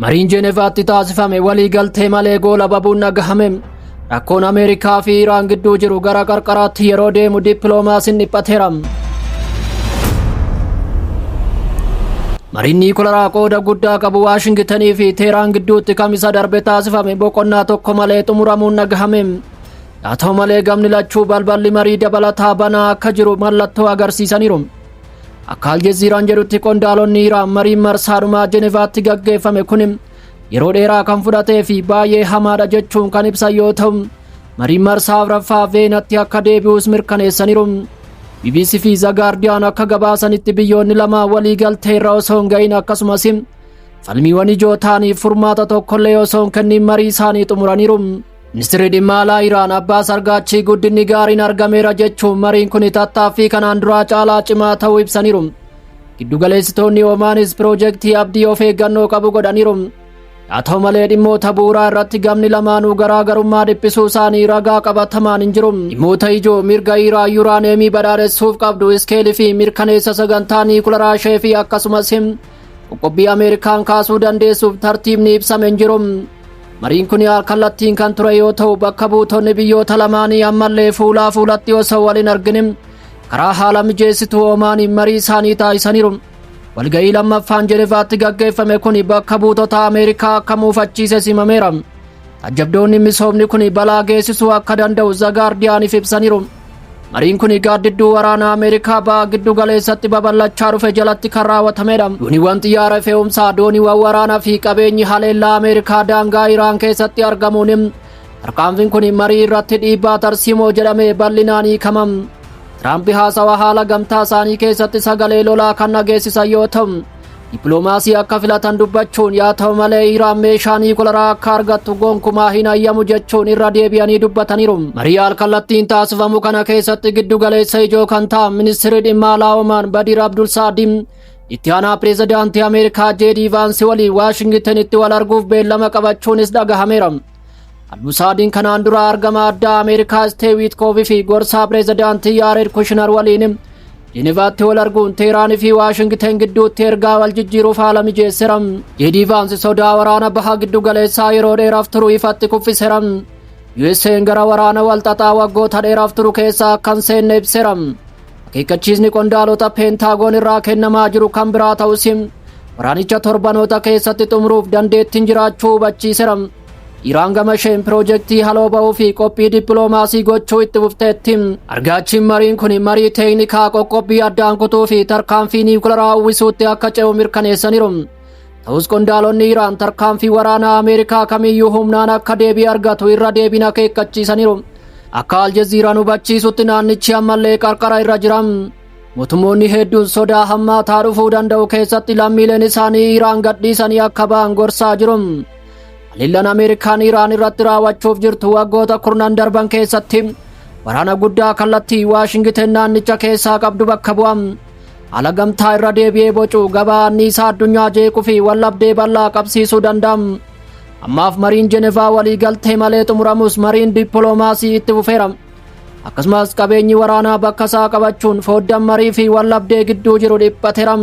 Mariin Jenevaatti taasifame waliigaltee malee goolabamuun dhagahame. Rakkoon Ameerikaa fi Iraan gidduu jiru gara qarqaraatti yeroo deemu dippiloomaasiin dhiphateera. Mariin niikularaa qooda guddaa qabu Waashingitanii fi Teeraan gidduutti kamisa darbe taasifame boqonnaa tokko malee xumuramuun dhagahame. Haa ta'u malee gamni lachuu balballi marii dabalataa banaa akka jiru mallattoo agarsiisaniiru. Akka Aljeziiraan jedhutti qondaalonni Iraan mariin marsaadhumaa Jenevaatti gaggeeffame kun yeroo dheeraa kan fudhatee fi baay'ee hamaadha jechuun kan ibsan yoo ta'u, mariin marsaa afraffaa Veenatti akka deebi'us mirkaneessaniiru. BBC fi The Guardian akka gabaasanitti biyyoonni lama walii galtee irra osoo hin gahin, akkasumas falmiiwwan ijoo ta'aniif furmaata tokkollee osoo hin kennin marii isaanii xumuraniiru. Ministeerri dhimma alaa Iraan Abbaas Argaachii guddinni gaariin argameera jechuun mariin kun tattaaffii kanaan duraa caalaa cimaa ta'uu ibsaniiru. Giddugaleessitoonni Omaanis piroojeektii abdii of eeggannoo qabu godhaniiru. Haa ta'u malee dhimmoota bu'uuraa irratti gamni lamaanuu garaagarummaa dhiphisuu isaanii ragaa qabatamaan hin jiru. Dhimmoota ijoo mirga Iraan yuuraaneemii badhaadhessuuf qabdu, iskeelii fi mirkaneessa sagantaa niikularaa ishee fi akkasumas qoqqobbii Ameerikaan kaasuu dandeessuuf tartiibni ibsame hin jiru. Mariin kun kallattiin kan ture yoo ta'u, bakka buutonni biyyoota lamaanii ammallee fuulaa fuulatti osoo wal hin argin karaa haala mijeessituu Omaaniin marii isaanii taasisaniiru. Walga'ii lammaffaan Jenevaatti gaggeeffame kun bakka buutota Ameerikaa akka muufachiise simameera. Taajjabdoonni misoomni kun balaa geessisuu akka danda'u The Guardianiif ibsaniiru. Mariin kun gaaddidduu waraana Ameerikaa ba'a giddu galeessatti babal'achaa dhufe jalatti kan raawwatamedha. Dooniiwwan xiyyaara fe'umsaa, dooniiwwan waraanaa fi qabeenyi haleellaa Ameerikaa daangaa Iraan keessatti argamuun tarkaanfiin kun marii irratti dhiibbaa tarsiimoo jedhamee bal'inaan hiikama. Tiraamp haasawa haala gamtaa isaanii keessatti sagalee lolaa kan dhageessisan yoo ta'u, dippiloomaasii akka filatan dubbachuun, yaa ta'u malee Iraan meeshaa niikularaa akka argattu gonkumaa hin hayyamu jechuun irra deebi'anii dubbataniiru. Marii alkallattiin taasifamu kana keessatti giddu galeessa ijoo kan ta'an ministeerri dhimma alaa Omaan Badir Abdul Saadim itti aanaa pireezidaantii Ameerikaa Jeedii Vaansi waliin Waashingitanitti wal arguuf beellama qabachuunis dhagahameera. Abdulsaadiin kanaan dura argama addaa Ameerikaa Isteev Wiitkoofii fi gorsaa pireezidaantii Yaared Kushner waliin Jenevaatti wal arguun Teeraanii fi Waashingiten gidduutti ergaa wal jijjiiruuf haala mijeesseera. Jeedii Vaansi sodaa waraana baha giddu galeessaa yeroo dheeraaf turu ifatti kuffiseera. USA'n gara waraana wal xaxaa waggoota dheeraaf turu keessaa akka hin seenne ibseera. Akeekkachiisni qondaalota Peentaagoon irraa kennamaa jiru kan biraa ta'us, waraanicha torbanoota keessatti xumuruuf dandeettiin jiraachuu hubachiiseera. Iraan gama isheen piroojeektii haloo ba'uu fi qophii dippiloomaasii gochuu itti fufteetti. Argaachiin mariin kun marii teeknikaa qoqqobbii addaan kutuu fi tarkaanfii niwukilaraa uwwisuutti akka ce'u mirkaneessaniiru. Ta'us qondaalonni Iraan tarkaanfii waraanaa Ameerikaa kamiyyuu humnaan akka deebii argatu irra deebiin akeekkachiisaniiru. Akka Aljeziiraan hubachiisutti naannichi ammallee qarqara irra jira. Mootummoonni hedduun sodaa hammaataa dhufuu danda'u keessatti lammiileen isaanii Iraan gadhiisanii akka ba'an gorsaa jiru. Haleellaan Ameerikaan Iraan irratti raawwachuuf jirtu waggoota kurnan darban keessatti waraana guddaa kallattii Waashingiten naannicha keessaa qabdu bakka bu'a. Haala gamtaa irra deebi'ee bocuu, gabaa anniisaa addunyaa jeequu fi wallabdee bal'aa qabsiisuu danda'a. Ammaaf mariin Jenevaa walii galtee malee xumuramus, mariin dippiloomaasii itti fufeera. Akkasumas qabeenyi waraanaa bakka isaa qabachuun foddaan marii fi wallabdee gidduu jiru dhiphateera.